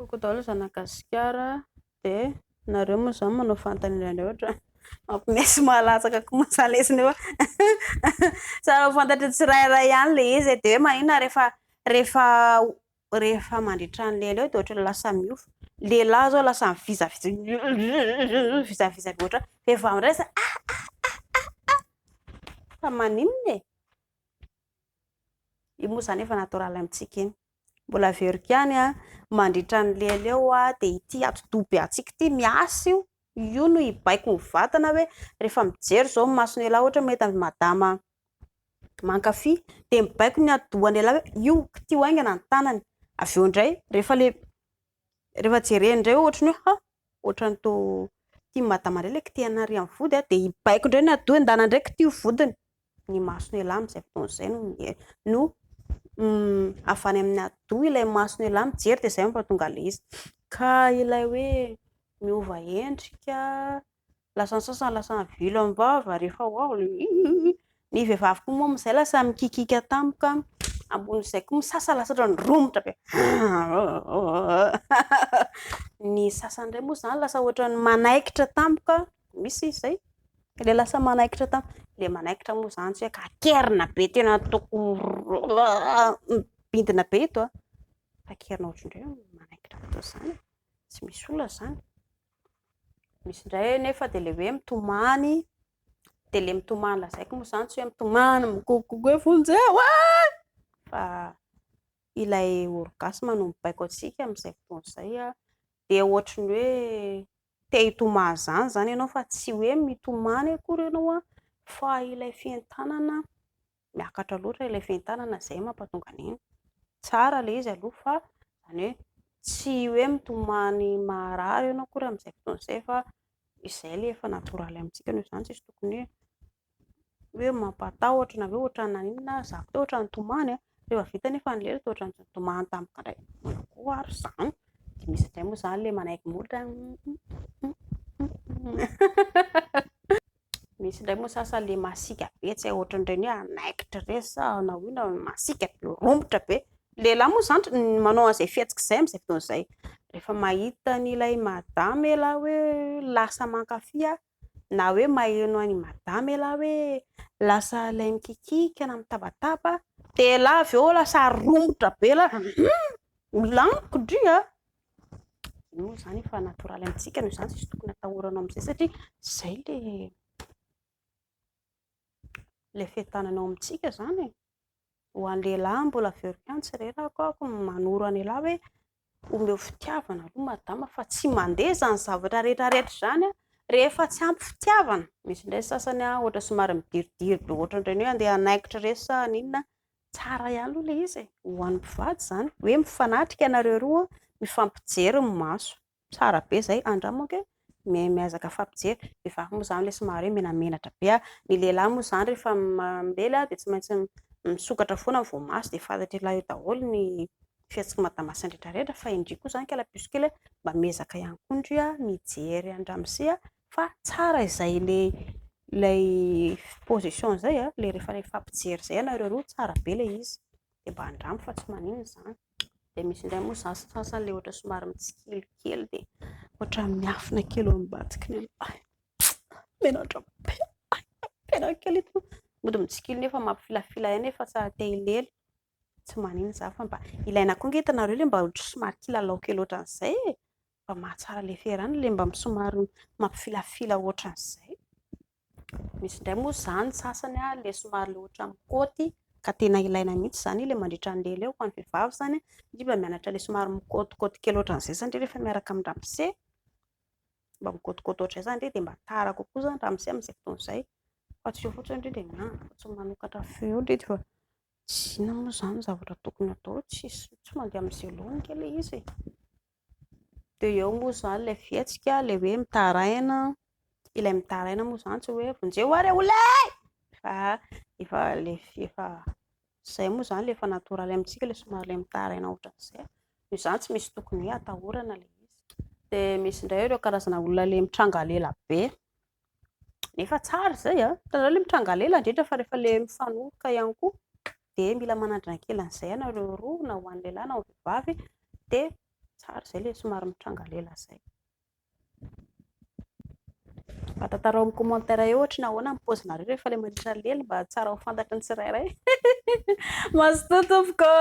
Coucou daholo zanak'Gasikara, dia nareo moa izany manao fanontaniana indray ohatra mampimehy sy mahalatsaka koa moa izany ilay izy nefa tsara ho fantatry ny tsirairay ihany ilay izy e. Dia hoe maninona rehefa rehefa rehefa mandritra ny lela eo dia ohatran'ny lasa miova. Lehilahy izao lasa mivizaviza mivizaviza be ohatran'ny vehivavy indray lasa ah ah ah ah ah. Fa maninona e? Io moa izany efa natoraly amintsika iny. Mbola averiko ihany an, mandritra ny lela eo dia ity atidoha be antsika ity miasa io. Io no hibaiko ny vatana hoe rehefa mijery izao ny mason'ialahy ohatra hoe mahita an'i madama mankafy dia mibaiko ny atidohan'ialahy hoe io kitiho haingana ny tanany. Avy eo indray rehefa ilay rehefa jerena indray ohatran'ny hoe ha ohatran'ny toa tian'i madama indray ilay kitihana ary amin'ny vody dia hibaiko indray ny atidoha endana indray kitiho vodiny. Ny mason'ialahy amin'izay fotoana izay no no avy any amin'ny atidoha ilay mason'ialahy mijery dia izay no mampatonga an'ilay izy. Ka ilay hoe miova endrika, lasa ny sasany lasa mivily am-bava rehefa ho avy ilay ny vehivavy koa moa amin'izay lasa mikikika tampoka, ambonin'izay koa ny sasany lasa ohatran'ny romotra be, ny sasany indray moa izany lasa ohatran'ny manaikitra tampoka, misy izay, ilay lasa manaikitra tampoka, ilay manaikitra moa izany tsy hoe kakerina be tena ataoko mibindina be eto an, kakerina ohatran'ireny manaikitra be izany e, tsy misy olana izany. Misy indray anefa dia ilay hoe mitomany, dia ilay mitomany lazaiko moa izany tsy hoe mitomany migogogogo hoe vonjeo e! Fa ilay orgasme no mibaiko antsika amin'izay fotoana izay an, dia ohatran'ny hoe te hitomany izany izany ianao fa tsy hoe mitomany akory ianao an, fa ilay fientanana miakatra loatra ilay fientanana izay mampatonga an'iny. Tsara ilay izy aloha fa izany hoe tsy hoe mitomany maharary ianao akory amin'izay fotoana izay fa izay ilay efa natoraly amintsika noho izany tsisy tokony hoe hoe mampatahotra na hoe ohatran'ny naninona aho izaho teo ohatran'ny nitomany an, rehefa vita anefa ny lela dia ohatran'ny tsy nitomany tampoka indray, ahoana koa ary izany? Dia misy indray moa izany ilay manaiky molotra. Misy indray moa sasany ilay masiaka be tsy hay ohatran'ireny hoe hanaikitra ireny sa hanao inona, masiaka be, romotra be. Lehilahy moa izany manao an'izay fihetsika izay amin'izay fotoana izay. Rehefa mahita an'ilay madama ialahy hoe lasa mankafy aho, na hoe maheno an'i madama ialahy hoe lasa ilay mikikika na mitabataba, dia ialahy avy eo lasa romotra be ialahy, milamiko ndry a! Iny moa izany efa natoraly amintsika noho izany tsisy tokony atahorana amin'izay satria izay ilay ilay fientanana ao amintsika izany e. Ho an'ny lehilahy mbola averiko ihany tsy reraka aho manoro an'ialahy hoe omeo fitiavana aloha madama fa tsy mandeha izany zavatra rehetra rehetra izany rehefa tsy ampy fitiavana. Misy indray sasany ohatra somary midiridiry be ohatran'ireny hoe andeha hanaikitra ireny sa haninona Tsara ihany aloha ilay izy e, ho an'ny mpivady izany, hoe mifanatrika ianareo roa, mifampijery ny maso, tsara be izay, andramo ange, miezaka mifampijery, vehivavy moa izany ilay somary hoe menamenatra be, ny lehilahy moa izany rehefa mamely dia tsy maintsy misokatra foana ny voamaso dia fantatr'ialahy eo daholo ny fihetsik'i madama sy ny rehetra rehetra, fa indry koa izany kala puce kely mba miezaka ihany koa ndry mijery an-dramose fa tsara izay ilay ilay position izay a, ilay rehefa mifampijery izay ianareo roa tsara be ilay izy, dia mba andramo fa tsy maninona izany. Dia misy indray moa izany sasany ilay ohatra somary mitsikilo kely dia ohatran'ny miafina kely ao ambadiky ny ay, menatra be, ay, menatra kely ito. Mody mitsikilo nefa mampifilafila ahy nefa tsy te hilely. Tsy maninona izany fa mba ilaina koa ange hitanareo ilay mba ohatry somary kilalao kely ohatran'izay e. Mba mahatsara ilay fiarahana ilay mba somary mampifilafila ohatran'izay. Misy indray moa izany sasany ilay somary ilay ohatran'ny mikaoty ka tena ilaina mihitsy izany ilay mandritra ny lela eo ho an'ny vehivavy izany ndry mba mianatra ilay somary mikaotikaoty kely ohatran'izay izany ndry rehefa miaraka amin-dramose. Mba mikaotikaoty ohatr'izay izany ndry dia mba tara kokoa izany ramose amin'izay fotoana izay. Fa tsy eo fotsiny ndry dia miandry fa tsy manokatra feo eo ndry fa tsy inona moa izany ny zavatra tokony hatao, tsisy tsy mandeha amin'izay laoniny ange ilay izy e. Dia eo moa izany ilay fihetsika, ilay hoe mitaraina, ilay mitaraina moa izany tsy hoe vonjeo aho re olona e! Fa efa ilay efa izay moa izany ilay efa natoraly amintsika ilay somary ilay mitaraina ohatran'izay. Noho izany tsy misy tokony hoe atahorana ilay izy. Dia misy indray ireo karazana olona ilay mitranga lela be. Nefa tsara izay an! Hitanareo ilay mitranga lela indrindra fa rehefa ilay mifanoroka ihany koa dia mila manandrana kely an'izay ianareo roa na ho an'ny lehilahy na ho an'ny vehivavy dia. Tsara izay ilay somary mitranga lela izay. Mba tantarao amin'ny commentaire eo ohatry ny ahoana ny paozinareo rehefa ilay manitra lela, mba tsara ho fantatry ny tsirairay. Mazotoa tompoko!